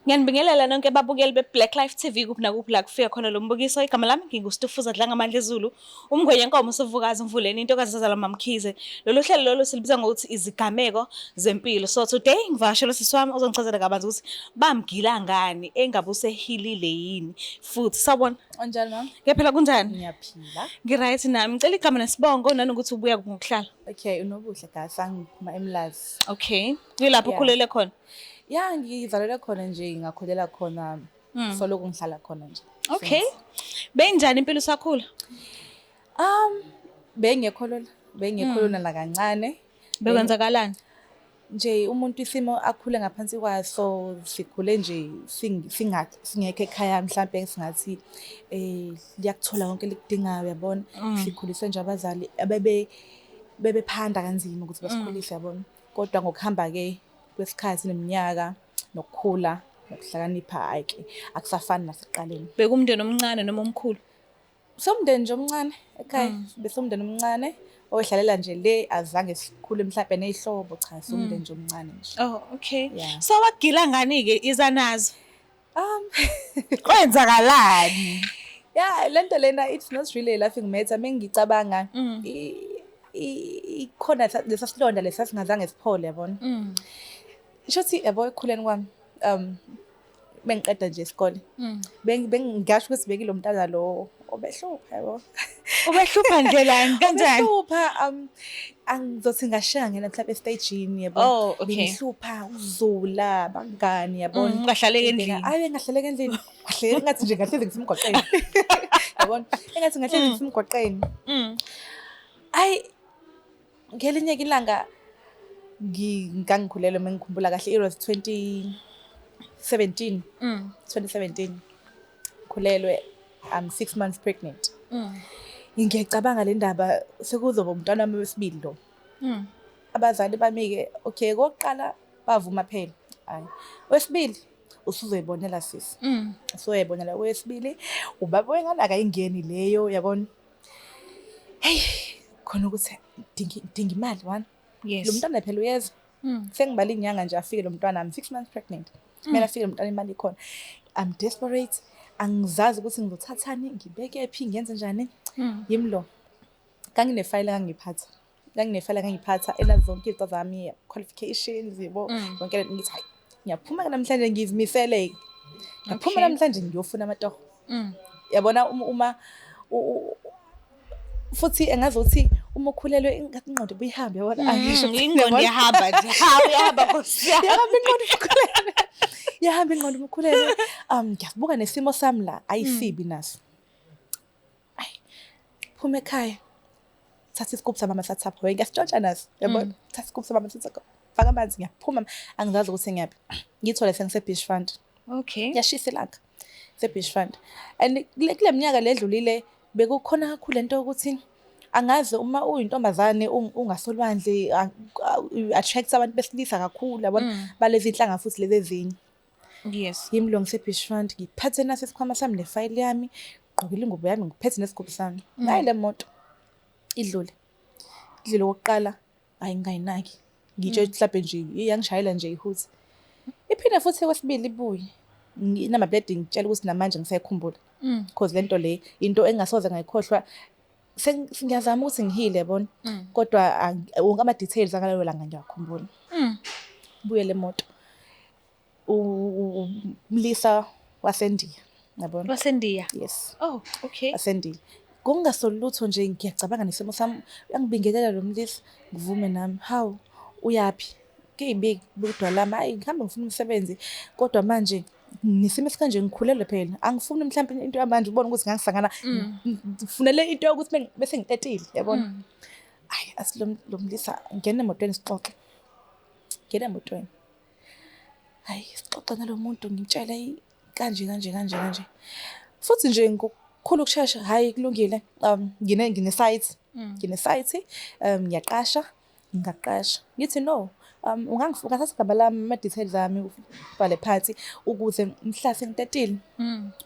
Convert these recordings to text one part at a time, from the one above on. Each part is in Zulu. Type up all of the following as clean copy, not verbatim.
Ngiyanibingelela nonke babukeli be-Black Life TV kuphi nakuphi la kufika khona lo mbukiso. Igama lami nginguStufuza Dlangamandla Zulu, umngwenya nkomo uSovukazi Mvuleni, intokazi ezala MaMkhize. Lolu hlelo lolu silibiza ngokuthi izigameko zempilo. So today ngivakashela usisi wami ozongichazela kabanzi ukuthi bamgila ngani, engabe usehilile yini futhi. Sawubona. Unjani mama? Ngiyaphila, kunjani? Ngiyaphila. Ngi-right nami. Ngicela igama nesibongo nanokuthi ubuya kuphi ngokuhlala. Okay, uNobuhle Gasa, ngiphuma eMlazi. Okay. Kuyilapho ukhulele khona? Ya, ngizalelwe khona nje, ngakhulela khona. Soloko ngihlala khona nje. Okay. Benjani impilo usakhula? Bengekho lula, bengekho lula nakancane. Bekwenzakalani? Nje umuntu isimo akhule ngaphansi kwaso, sikhule nje singekho ekhaya, mhlampe singathi liyakuthola konke elikudingayo, uyabona. Sikhuliswe nje abazali abebe bebephanda kanzima ukuthi basikhulise, yabona. Kodwa ngokuhamba-ke kwesikhathi neminyaka nokukhula nokuhlakanipha, hhayi-ke akusafani nasekuqaleni. Bekumndeni omncane noma omkhulu? Somndeni nje omncane ekhaya, besomndeni omncane oyihlalela nje le, azange sikhule mhlampe ney'hlobo, cha, somndeni nje omncane nje. Oh, okay. Yeah. So wagila ngani-ke izanazo? Kwenzakalani? Yeah, lento lena, it's not really a laughing matter. Mengicabanga ikhona lesa silonda lesa singazange siphole, yabona. Shuthi yabo, ekukhuleni kwami, bengiqeda nje isikole. Bengingasho ukuthi bekilo mntana lo obehlupha, yabo. Ubehlupha ndlelani, kanjani? Ubehlupha, angizothi ngashiya ngena mhlawumbe estagini, yabo. Oh, okay. Bengihlupha ukuzula abangani, yabona. Ungahlaleki endlini. Ayi, engahlaleki endlini. Kahle ngathi nje ngahlezi ngisemgwaqeni. Yabona? Engathi ngahlezi ngisemgwaqeni. Ayi, ngelinye ilanga ngangikhulelwe, mengikhumbula kahle, it was 2017. 2017. Khulelwe, I'm 6 months pregnant. Ngiyacabanga le ndaba, sekuzoba umntwana wami wesibili lo. Abazali bami-ke, okay, kokuqala bavuma phela. Hayi. Wesibili usuzoyibonela sisi. Usuzoyibonela wesibili, ubaba wengane akayingeni leyo, yabona. Hey, khona ukuthi dinga imali one. Lo mntwana phela uyeza. Sengibala inyanga nje afike lo mntwana, I'm 6 months pregnant. Kumele afike lo mntwana, imali ikhona. I'm desperate. Angizazi ukuthi ngizothathani, ngibeke phi, ngenze njani. Yimi lo. Nganginefayela engangiphatha. Nganginefayela engangiphatha enazo zonke izinto zami, qualifications, yebo. Yonke lento, ngithi hayi, ngiyaphuma namhlanje, ngizimisele. Ngiyaphuma namhlanje ngiyofuna amatoho. Yabona, uma futhi engazuthi uma ukhulelwe ingathi ingqondo ibuyihambe, yabona. Angisho ukuthi Ingqondo yabona. iyahamba nje. Hawu, uyahamba Nkosi yami. Yahamba ingqondo uma ukhulelwe. Yahamba ingqondo uma ukhulelwe. Ngiyabuka nesimo sami la, ayisibi naso. Ayi, phuma ekhaya. Thatha isigubhu samama sathapha, wena ngiyasitshontsha naso, yabona. Thatha isigubhu samama sathapha. Faka amanzi, ngiyaphuma, angizazi ukuthi ngiyaphi. Ngithole sengise-Beach Front. Yashisa ilanga. Se-Beach Front. And kule minyaka ledlulile bekukhona kakhulu lento yokuthi angazi uma uyintombazane ungasolwandle attract abantu besilisa kakhulu, yabona, balezi inhlanga futhi lezi ezinye. Yimi lo ngise-Beach Front, ngiphethe naso isikhwama sami nefayili yami, ngigqokile ingubo yami, ngiphethe nesigubhu sami. Nayi le moto idlule. Idlule okokuqala, hayi, ngingayinaki. Ngitshe mhlawumbe nje iyangishayela nje ihuthi. Iphinde futhi kwesibili ibuye. Inamba plate ngitshela ukuthi namanje ngisayikhumbula. Because lento le into engasoze ngayikhohlwa. Ngiyazama ukuthi ngihile, yabona. Kodwa wonke ama details angalelo langa ngiyakhumbula. Buye le moto. Umlisa waseNdiya, yabona. WaseNdiya? Yes. Oh, okay. WaseNdiya. Ngokungasoli lutho nje ngiyacabanga nesimo sami, uyangibingelela lo mlisa, ngivume nami. Hawu, uyaphi? Kuyibiki budwa lami, hayi, ngihambe ngifuna umsebenzi, kodwa manje nesimo esikanje ngikhulelwe phela. Angifuni mhlawumbe into yamanje ubone ukuthi ngangisangana, ngifunele into yokuthi bese ngitetile, yabona. Hayi, athi lo mlisa, ngena emotweni sixoxe. Ngena emotweni. Hayi, sixoxe nalo muntu, ngimtshele kanje kanje kanje kanje. Futhi nje ngokukhulu ukushesha, hhayi kulungile, ngine-site, ngine-site, ngiyaqasha, ngingaqasha. Ngithi no, ungathatha igama lami, ama-details ami ubhale phansi ukuze mhla sengitetile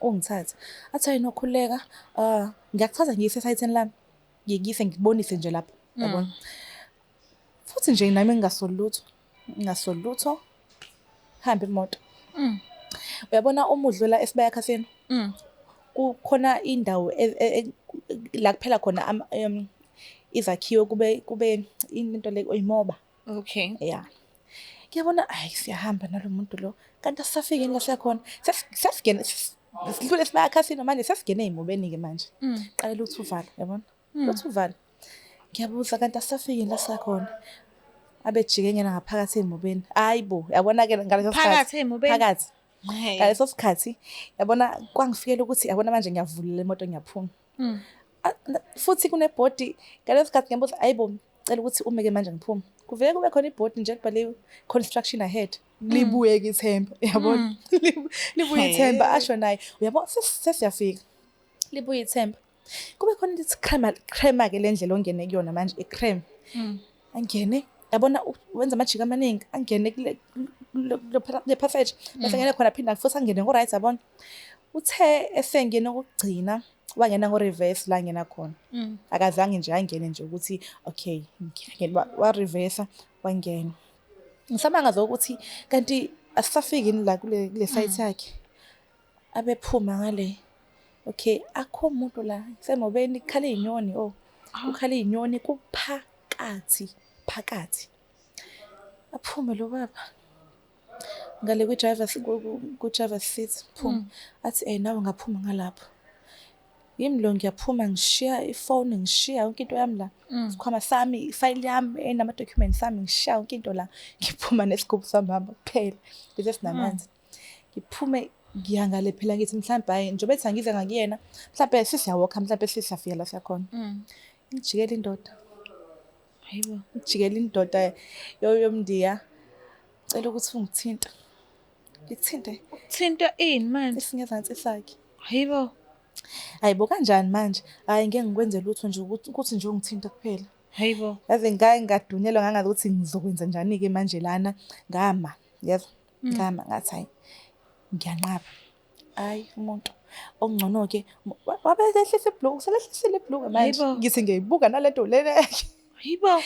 ungithathe. Athi hhayi no, khululeka, ngiyakuthatha ngiyise esayithini lami, ngikuyise ngikubonise nje lapho, yabona. Futhi nje nami ngingasoli lutho, ngingasoli lutho, hambe imoto. Uyabona uma udlula eSibaya Casino, kukhona indawo la kuphela khona izakhiwo, kube into le oyimoba. Okay. Yeah. Ngiyabona hayi, siyahamba nalo muntu lo, kanti asisafiki la siyakhona. Sesigene sidlule eSibaya Casino manje, sesigene ey'mobeni-ke manje. Qale luthi uvalo, yabona? Luthi uvalo. Ngiyabuza, kanti asisafiki la siyakhona? Abejike engena ngaphakathi ey'mobeni. Hayi bo, yabona-ke ngaleso sikhathi. Phakathi ey'mobeni? Phakathi. Ngaleso sikhathi, yabona kwangifikela ukuthi yabona manje ngiyavulela imoto, ngiyaphuma. Futhi kunebhodi ngaleso sikhathi, ngiyabuza, hayibo, cela ukuthi ume-ke manje ngiphume. Kuvele kube khona ibhodi nje elibhaliwe construction ahead. Libuye-ke ithemba, yabona? Libuye ithemba, asho naye. Uyabo, sesiyafika. Libuye ithemba. Kube khona into ethi crema, crema-ke le ndlela ongene kuyona manje, i-crema. Angene, yabona wenza amajika amaningi, angene kule passage, bese ngene khona, phinda futhi angene ngo-right, yabona. Uthe esengene okokugcina, wangena ngo-reverse la angena khona. Akazange nje angene nje ukuthi okay, ngene, wa-reverse wangena. Ngisamangaza ukuthi kanti asisafiki yini la kule site yakhe. Abephuma ngale. Okay, akho umuntu la, semobeni kukhala iy'nyoni, oh. Kukhala iy'nyoni kuphakathi, phakathi. Aphume lo baba ngale kwi-driver's seat, phuma. Athi nawe ngaphuma ngalapho. Yimi lo, ngiyaphuma, ngishiya ifoni, ngishiya yonke into yami la. Isikhwama sami, ifayili yami enama-documents ami, ngishiya yonke into la. Ngiphuma nesigubhu samama kuphela, lesi esinamanzi. Ngiphume ngiya ngale phela, ngithi mhlambe hhayi, njengoba ethi angize ngakuyena, mhlambe sesiyawokha, mhlambe sesiyafika la siyakhona. Ngijikele indoda. Hayibo. Ngijikele indoda yomndiya. Cela ukuthi ungithinte. Ngithinte. Thinta ini manje? Isingezansi sakhe. Hayibo. Hayibo, kanjani manje? Hhayi, ngeke ngikwenze lutho nje, ukuthi nje ungithinte kuphela. Hayibo. Yaze ngake ngadunyelwa, ngangazi ukuthi ngizokwenza njani-ke manje lana. Ngama, yezwa? Ngama ngathi hhayi, ngiyanqaba. Hhayi, umuntu okungcono-ke wabe esehlisa ibhuluku, selehlisile ibhuluku manje. Hayibo. Ngithi ngiyayibuka nalento lena yakhe. Hayibo.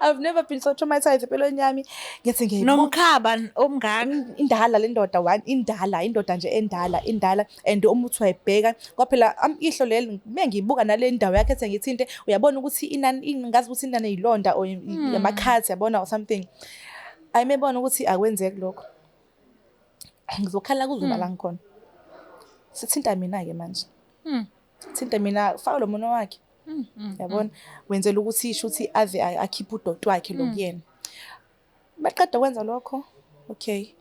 I've never been so traumatized empilweni yami. Ngithi ngiyayibuka. Nomkhaba omngaka. Indala le ndoda, one, indala, indoda nje endala, indala, and uma uthi uyayibheka, kwaphela ihlo leli, uma ngiyibuka nale ndawo yakhe ethi ngithinte, uyabona ukuthi inani, ngazi ukuthi inani eyilonda or amakhathi, yabona, or something. Ayimebona ukuthi akwenzeki lokho. Ngizokhala kuzoba la ngikhona. Sithinta mina-ke manje. Thinta mina, faka lo muno wakhe. Yabona, wenzela ukuthi isho ukuthi aze akhiphe udoti wakhe lo kuyena. Baqeda kwenza lokho, okay.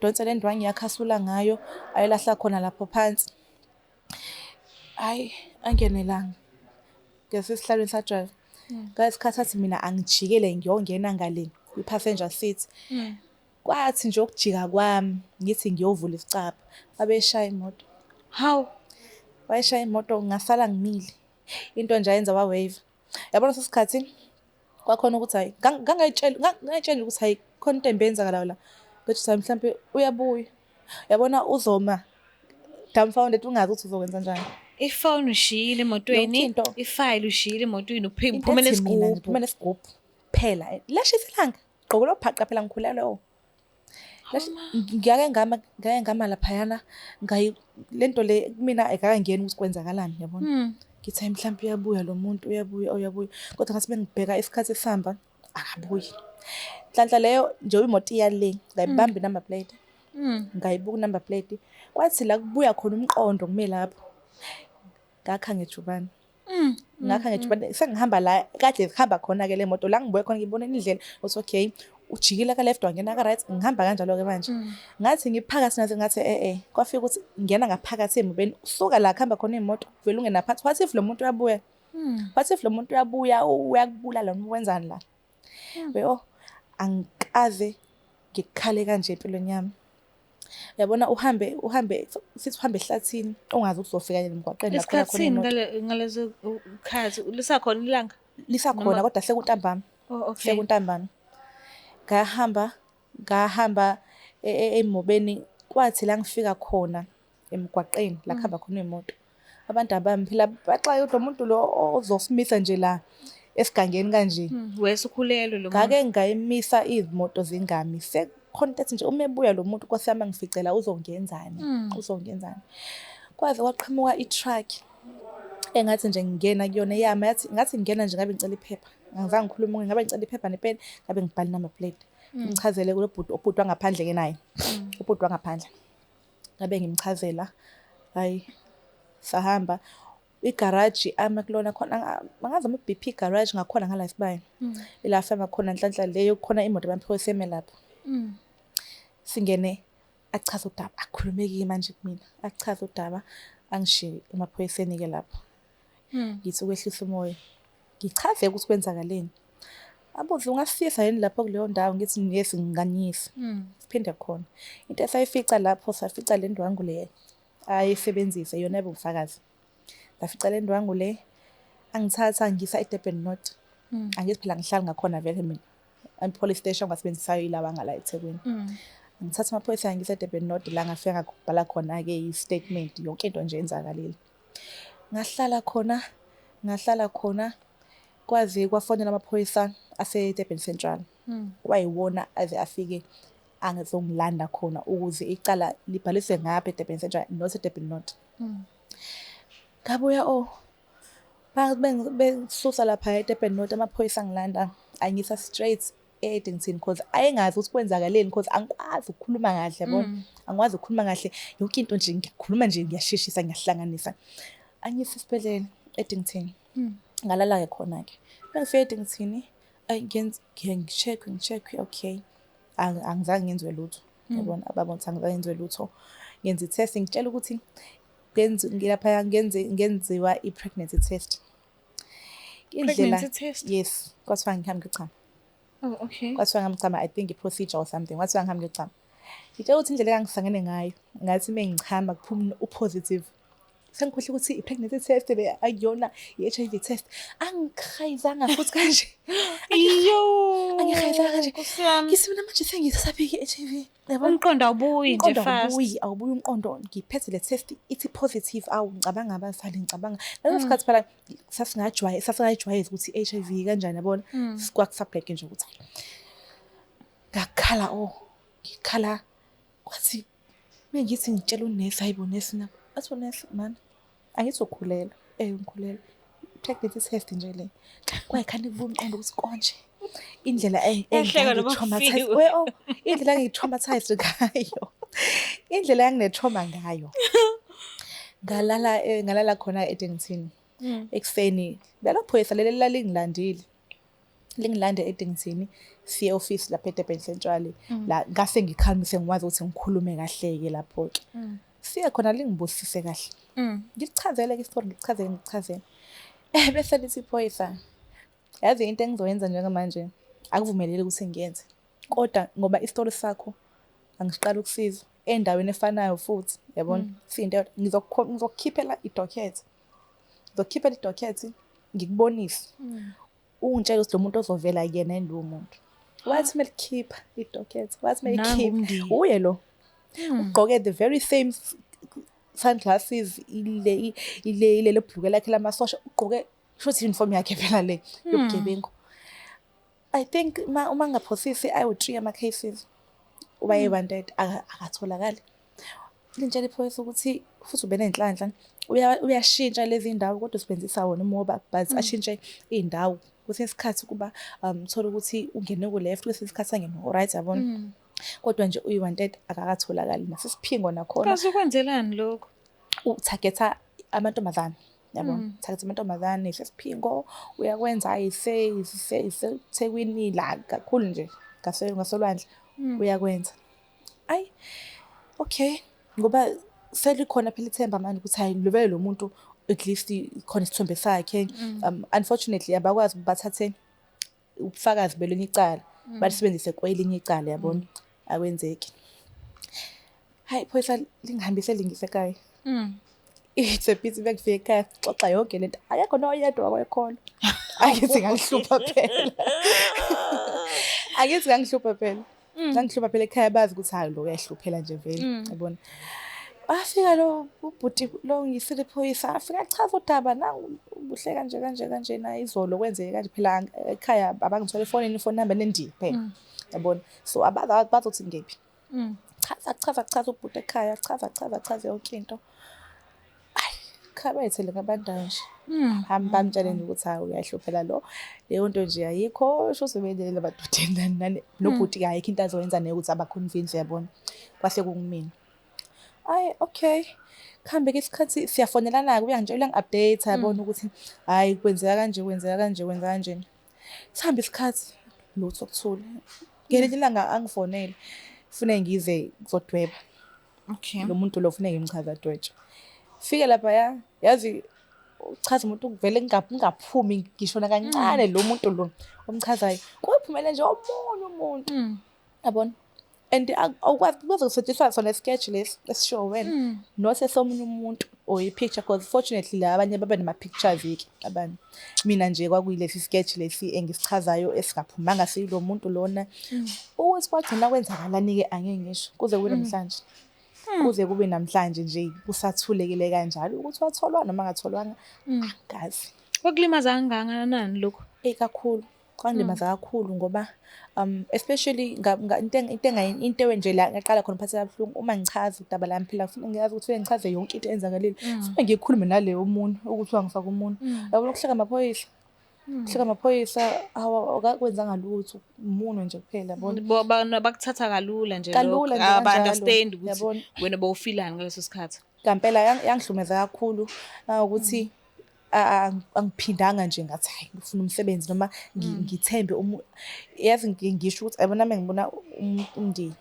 Donsa le ndwangu yakhe asula ngayo, ayilahla khona lapho phansi. Hhayi, angenelanga. Ngasesihlalweni sa-driver. Ngalesikhathi athi mina angijikele ngiyongena ngale kwi-passenger seat. Kwathi nje ukujika kwami ngithi ngiyovula isicabha, wabeshaya imoto. Hawu. Wayeshaya imoto, ngasala ngimile. Into nje ayenza, wa-wave. Yabona leso sikhathi kwakhona ukuthi hhayi, ngangayitshela ukuthi hhayi, khona into embi eyenzakalayo la. Ngathi hhayi, mhlampe uyabuya. Yabona uzoma dumbfounded, ungazi ukuthi uzokwenza njani. Ifoni ushiyile emotweni, Yonke into. ifayili ushiyile emotweni, Into uphume ethi mina nesigubhu. ngiphume nesigubhu phela. Lashisa ilanga. Gqoke lophaqa phela, ngikhulelwe, oh. Ngake ngama laphayana, ngayi lento le kumina ayikakangeni ukuthi kwenzakalani, yabona. Ngithi hayi, mhlawumbe uyabuya lo muntu, uyabuya, uyabuya. Kodwa ngathi bengibheka isikhathi sihamba, akabuyi. Nhlanhla leyo nje imoto iya le, ngayibamba i-number plate. Ngayibuka i-number plate. Kwathi la kubuya khona umqondo kume lapho. Ngakha ngejubane. Ngakha ngejubane, sengihamba la kade kuhamba khona-ke le moto, la ngibuya khona ngibona indlela ukuthi okay, ujikile ka-left, wangena ka-right, ngihamba kanjalo-ke manje. Ngathi ngiphakathi nathi, ngathi kwafika ukuthi ngena ngaphakathi emobeni, usuka la kuhamba khona iy'moto, vele ungena phakathi. What if lo muntu uyabuya? What if lo muntu uyabuya, uyakubulala noma wenzani la? Yo, angikaze ngikhale kanje empilweni yami. Uyabona uhambe sithi uhambe ehlathini, ungazi ukuthi uzofika nini emgwaqeni la khona khona Esikhathini imoto. Ngalezo khathi lisakhona ilanga? Lisakhona, kodwa sekuntambama. Oh, okay. Sekuntambama. Ngahamba emobeni, kwathi la ngifika khona emgwaqeni la kuhamba khona iy'moto. Abantu abami phela baxake ukuthi lo muntu lo ozosimisa nje la esigangeni kanje. Wesukhulelwe lo muntu. Ngake ngayimisa iy'moto zingami. Khona into ethi nje uma ebuya lo muntu, Nkosi yami, angificela uzongenzani, uzongenzani. Kwaze kwaqhamuka i-truck engathi nje ngingena kuyona yama, yathi ngathi ngingena nje ngabe ngicela iphepha. Angizange ngikhulume, ngabe ngicela iphepha nepeni, ngabe ngibhala i-number plate. Ngimchazele kulo bhuti, ubhuti wangaphandle-ke naye, ubhuti wangaphandle. Ngabe ngimchazela, hhayi sahamba. Igaraji ama kulona khona, angazi ama-BP garage ngakhona ngala esibaya. Ila fama khona Nhlanhla leyo, khona imoto yamaphoyisa eme lapho. Singene, achaze udaba, akukhulumeki manje kumina. Achaze udaba, angishiye emaphoyiseni-ke lapho. Ngithi ukwehlisa umoya, ngichaze ukuthi kwenzakaleni. Abuze, ungasiyisa yini lapho kuleyo ndawo? Ngithi yes, nginganiyisa. Siphinde khona. Into esayifica lapho, safica le ndwangu le ayisebenzise, yona ebufakazi. Ngafica le ndwangu le, angithatha ngisa eDurban North. Angithi phela ngihlali ngakhona vele mina. I-police station engiwasebenzisayo ilawa ngala eThekwini. Ngithatha amaphoyisa angisa eDurban North, la ngafika ngakubhala khona-ke i-statement, yonke into nje yenzakalile. Ngahlala khona, ngahlala khona kwaze kwafonela amaphoyisa ase-Durban Central. Kwayiwona aze afike angizongilanda khona ukuze icala libhaliswe ngapha eDurban Central, not eDurban North. Ngabuya, oh, bengisusa lapha eDurban North, amaphoyisa angilanda angisa straight e-Addington, cause ayengazi ukuthi kwenzakaleni, cause angikwazi ukukhuluma kahle, yabona, angikwazi ukukhuluma kahle, yonke into nje ngiyakhuluma nje, ngiyasheshisa, ngiyahlanganisa. Angisa esibhedlela e-Addington, ngalala-ke khona-ke. Mangifika e-Addington, ayi ngi-check-we, ngi-check-we, okay, angizange ngenziwe lutho, yabona, ababona ukuthi angizange ngenziwe lutho. Ngenza i-test, ngitshela ukuthi laphaya ngenziwa i-pregnancy test. Indlela, Pregnancy test? Yes, kwathiwa ngihambe ngiyochama. Oh, okay. Kwathiwa ngihambe, I think i-procedure or something. Kwathiwa ngihambe ngiyochama. Ngitshela ukuthi indlela engangisangene ngayo, ngathi uma ngichama kuphuma u-positive. Sengikhohlwe ukuthi i-pregnancy test le akuyona i-HIV test. Angihayizanga futhi kanje. Iyo. Angihayizanga kanje. Nkosi yami. Ngithi mina manje sengiyisaphi i-HIV. Yabona? Umqondo awubuyi nje Umqondo fast. awubuyi, awubuyi umqondo. Ngiphethe le test ithi positive, awu ngicabanga abazali, ngicabanga. Ngaleso sikhathi phela sasingayijwayezi ukuthi i-HIV kanjani, yabona? Kwakusabheke nje ukuthi hayi. Ngakhala, oh, ngikhala, kwathi mengithi ngitshela unesi, hayibo nesi na. Athi unesi, man, angithi ukhulelwe. Ngikhulelwe. Pregnancy test nje le. Kwayikhanda kubuya umqondo ukuthi konje indlela Yahleka noma engangi-traumatized, kufiwe. we, oh, indlela engangi-traumatized ngayo. Indlela engangine-trauma ngayo. Ngalala khona e-Addington. Ekuseni lelo phoyisa leli lalingilandile. Lingilande e-Addington, siye office lapha eDurban Central. La ngase ngikhamise ngikwazi ukuthi ngikhulume kahle-ke lapho-ke. Siye khona lingibusise kahle. Ngikuchazele ke isitori, ngikuchazele, ngikuchazele. Bese lithi iphoyisa, yazi into engizoyenza njengamanje akuvumeleki ukuthi ngiyenze. Kodwa ngoba isitori sakho angisiqala ukusiza endaweni efanayo futhi, yabona? Siyinto ngizokukhiphela i-docket. Ngizokukhiphela i-docket ngikubonise. Ungitshele ukuthi lo muntu ozovela kuyena yini lowo muntu. Wathi melikhipha i-docket, wathi Nangu melikhipha, umndeni. uye lo. Ugqoke the very same sunglasses, ile lebhluke lakhe lamasosha, ugqoke shuthi uniform yakhe phela le yobugebengu. I think uma ngingaphosisi awu-3 ama cases waye wanted, akatholakali. Lintshela iphoyisa ukuthi futhi ubenenhlanhla, uyashintsha lezi ndawo kodwa usebenzisa wona umoba, but ashintshe iy'ndawo. Kwesinye isikhathi kuba uthola ukuthi ungene ku-left, kwesinye isikhathi angene ku-right, yabona. Kodwa nje uyi-wanted akakatholakali. Nasesiphingo nakhona. Kaze ukwenzelani lokho? Uthagetha amantombazane, yabona. Uthagetha amantombazane sesiphingo, uyakwenza iseThekwini la kakhulu nje ngasolwandle uyakwenza. Ayi, okay, ngoba selikhona phela ithemba manje ukuthi hayi vele lo muntu at least khona isithombe sakhe. Unfortunately abakwazi bathathe ubufakazi belinye icala balisebenzise kwelinye icala, yabona. Akwenzeki. Hayi phoyisa lingihambise lingise ekhaya. It's a pity bengifike ekhaya sixoxa yonke lento. Akekho noyedwa owayekhona. Angithi ngangihlupha phela. Angithi ngangihlupha phela. Ngangihlupha phela ekhaya, bazi ukuthi hayi lo uyahluphela nje vele, yabona. Afika lo ubhuti lo ngisile iphoyisa, afika achaza udaba nangu ubuhle kanje kanje kanje na izolo kwenzeke kanje phela ekhaya abangithola efonini, ifoni number nendiya phela. Yabona, so abazi bazothi ngephi. Chaza chaza chaza ubhuti ekhaya, chaza chaza chaza yonke into. Ayi, khaya bayithele ngabandayo nje. Hambe bamtshele nje ukuthi hayi, uyahluphela lo, leyo nto nje ayikho, sho sebelele amadodeni nani nani. Nobhuti-ke ayikho into azoyenza naye ukuthi aba-convince, yabona. Kwase kungumina. Hhayi, okay. Kuhambe-ke isikhathi, siyafonelana-ke, uyangitshela, uyangi-update, yabona ukuthi hhayi, kwenzeka kanje, kwenzeka kanje, kwenzeka kanjena. Sihambe isikhathi, lutho kuthule. Ngelinye ilanga angifonele, kufuneke ngize ngizodweba. Lo muntu lo kufuneke ngimchaze adwetshwe. Fike laphaya, yazi uchaza umuntu kuvele kungaphumi ngisho nakancane lo muntu lo omchazayo. Kuphumele nje omunye umuntu. Yabona? And awukwazi, kuzosetshenziswa sona sketch lesi esishow wena, not esomunye umuntu or i-picture, because fortunately la abanye babe nama-pictures-ke abanye. Mina nje kwakuyilesi sketch lesi engisichazayo esingaphumanga siyilo muntu lona. Ukuthi kwagcina kwenzakalani-ke angeke ngisho kuze kube namhlanje. Kuze kube namhlanje nje kusathulekile kanjalo ukuthi watholwa noma angatholwanga, angazi. Kwakulimaza kangakanani lokho? Eyi, kakhulu. Kwangilimaza kakhulu ngoba especially into nje la ngaqala khona ngiphatheka kabuhlungu uma ngichaza udaba lami, phela kufanele ngiyazi ukuthi kufanele ngichaze yonke into eyenzakalile. Kufanele ngikhulume naleyo umuntu ukuthi wangifaka umuntu. Yabona ukuhleka amaphoyisa. Ukuhleka amaphoyisa akakwenzanga lutho, umunwe nje kuphela, yabona. Bakuthatha kalula nje Kalula lokho. nje kanjalo, Aba-understand ukuthi yabona. wena bowufilani ngaleso sikhathi. Ngampela yangihlumeza kakhulu ukuthi angiphindanga nje ngathi hayi, ngifuna umsebenzi noma ngithembe yazi ngisho ukuthi yabona uma ngibona umndeni,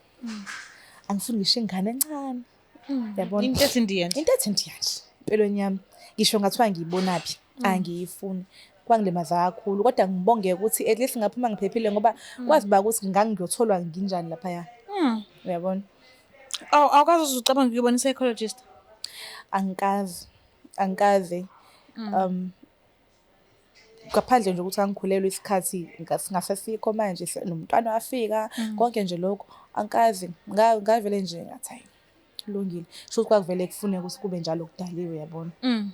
angifuni ngisho ingane encane. Yabona? Into ethi ndiya nje. Into ethi ndiya nje empilweni yami. Ngisho ngathiwa ngiyibonaphi, angiyifuni. Kwangilimaza kakhulu, kodwa ngibonge ukuthi at least ngaphuma ngiphephile ngoba kwazi ba ukuthi ngangiyotholwa nginjani laphaya. Uyabona? Awu, awukaze uze ucabange ukuyobona i-psychologist? Angikaze. Angikaze. Ngaphandle nje ukuthi angikhulelwe isikhathi singasesikho manje, nomntwana wafika, konke nje lokho angikaze. Ngavele nje ngathi hayi, kulungile. Shuthi kwakuvele kufuneka ukuthi kube njalo, kudaliwe, yabona.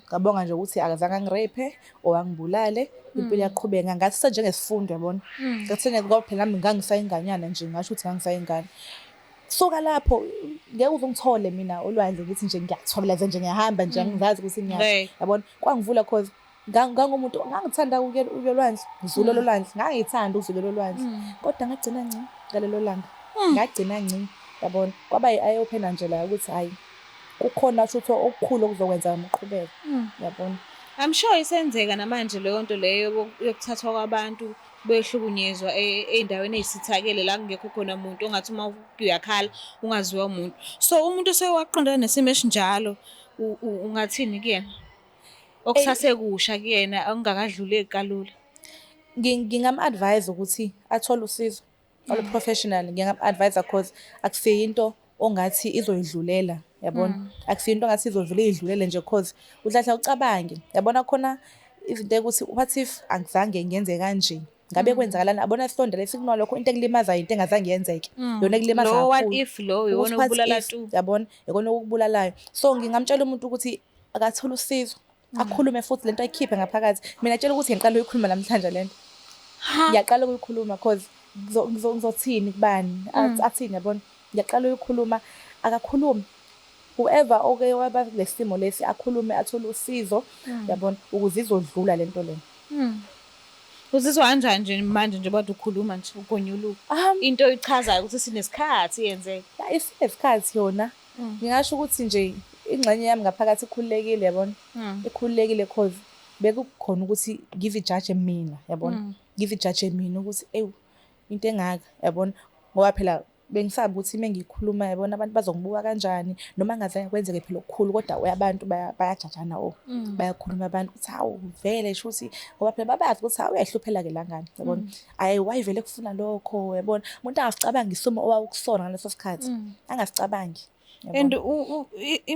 Ngabonga nje ukuthi akazange angi-rape or angibulale, impilo yaqhubeka. Ngathi njengesifundo, yabona. Ngathi ngoba phela nami ngangisayinganyana nje, ngasho ukuthi ngangisayingane. Suka lapho ngeke uze ungithole mina olwandle ngithi nje ngiyathobeleza nje, ngiyahamba nje, angizazi ukuthi ngiyaphi, yabona. Kwangivula cause ngangumuntu ngangithanda ukuya olwandle, ngizule olwandle, ngangithanda ukuzula olwandle. Kodwa ngagcina ngci ngalelo langa. Ngagcina ngci, yabona. Kwaba yi-eye opener nje la ukuthi hhayi, kukhona shutho okukhulu okuzokwenza ngiqhubeke, yabona. I'm sure isenzeka namanje leyo nto leyo yokuthathwa kwabantu behlukunyezwa ey'ndaweni ey'sithakele la kungekho khona muntu ongathi uma uyakhala ungaziwa umuntu. So umuntu osewaqondana nesimo esinjalo, ungathini kuyena? Okusasekusha kuyena, okungakadluleki kalula. Ngingam-advise ukuthi athole usizo olu-professional. Ngingam-advise cause akusiyo into ongathi izoyidlulela, yabona. Akusiyo into ongathi izovele idlulele nje cause uhlahla ucabange, yabona, khona izinto ekuthi what if angizange ngenze kanje, ngabe kwenzakalani, yabona, isilonda lesi kunalokho into ekulimazayo, into engazange yenzeke yona ekulimaza Lo what kakhulu. if lo iwona Ukuthi what okubulala if, tu. yabona, ikona okukubulalayo. So ngingamtshela umuntu ukuthi akathole usizo, akhulume futhi lento ayikhiphe ngaphakathi. Mina tshela ukuthi ngiqala ukuyikhuluma namhlanje lento. Ngiyaqala ukuyikhuluma cause ngizothini kubani, athini, yabona. Ngiyaqala ukuyikhuluma, akakhulume. Whoever oke waba kulesi simo lesi akhulume, athole usizo, yabona, ukuze izodlula lento lena. Uzizwa kanjani nje manje njengoba ukhuluma nje ugonyuluka? Into oyichazayo ukuthi sinesikhathi yenzeka. Ya, isinesikhathi yona. Ngingasho ukuthi nje ingxenye yami ngaphakathi ikhululekile, yabona. Ikhululekile cause bekukhona ukuthi ngizijaje mina, yabona. Ngizijaje mina ukuthi ewu, into engaka, yabona. Ngoba phela bengisaba ukuthi uma ngikhuluma, yabona, abantu bazongibuka kanjani, noma ngazange kwenzeke phela okukhulu, kodwa abantu bayajajana, oh, bayakhuluma abantu ukuthi hawu, vele shuthi, ngoba phela babazi ukuthi hawu, uyayihluphela-ke la ngane, yabona. Hhayi, wayevele kufuna lokho, yabona. Umuntu angasicabangi isimo owawukusona ngaleso sikhathi, angasicabangi. And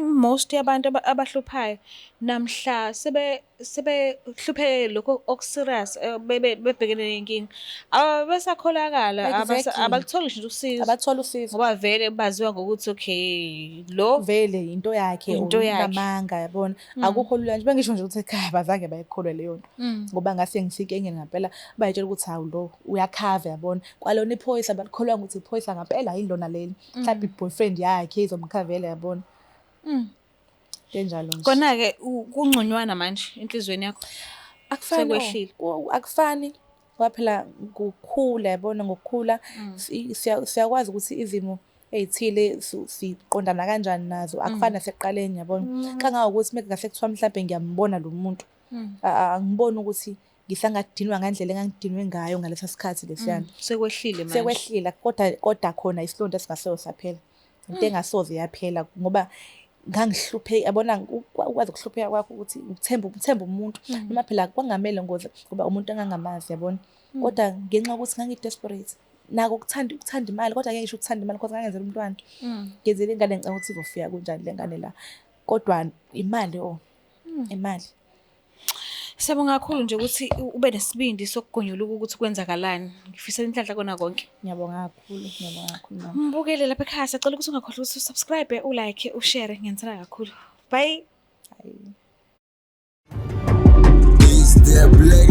most yabantu abahluphayo namhla sebe sebehlupheke lokho oku-serious, bebhekene nenkinga, abasakholakala, abalutholi ngisho usizo. Abathola usizo. Ngoba vele baziwa ngokuthi okay, lo vele into yakhe, Into yakhe. Unamanga, yabona. Akukho lula nje, bengisho nje ukuthi ekhaya abazange bayikholwe leyo nto. Ngoba ngase ngisenkingeni ngampela, bayitshela ukuthi hawu lo uyakhava, yabona. Kwalona iphoyisa balikholwa ukuthi iphoyisa ngampela yilona leli. Mhlawumbe i-boyfriend yakhe izomkhavela, yabona. Kanjalo nje. Kona-ke kungconywana manje enhliziyweni yakho. Akufani, Sekwehlile. Akufani ngoba phela ngokukhula, yabona, ngokukhula siyakwazi ukuthi izimo ey'thile siqondana kanjani nazo, akufani nasekuqaleni, yabona. Kangangokuthi mekungase kuthiwa mhlampe ngiyambona lo muntu, angiboni ukuthi ngisangadinwa ngandlela engangidinwe ngayo ngalesa sikhathi lesiyana. Sekwehlile manje. Sekwehlile, kodwa khona isilonda esingasoze saphela. Into engasoze yaphela ngoba ngangihlupheka, yabona, ukwazi ukuhlupheka kwakho ukuthi uthembe umuntu. Noma phela kwangamele ngoze ngoba umuntu engangamazi, yabona. Kodwa ngenxa yokuthi ngangi-desperate, nako ukuthanda imali, kodwa ngeke ngisho ukuthanda imali because ngangenzela umntwana. Ngenzela ingane, ngicabanga ukuthi izofika kunjani le ngane la. Kodwa imali, oh, imali. Siyabonga kakhulu nje ukuthi ube nesibindi sokugonyuluka ukuthi kwenzakalani. Ngifisela inhlanhla kona konke. Ngiyabonga kakhulu, ngiyabonga kakhulu mama. Mbukele lapha ekhaya, siyacela ukuthi ungakhohlwa ukuthi usubscribe, ulike, ushare. Ngiyenzela kakhulu. Bye. Bye. Is there black?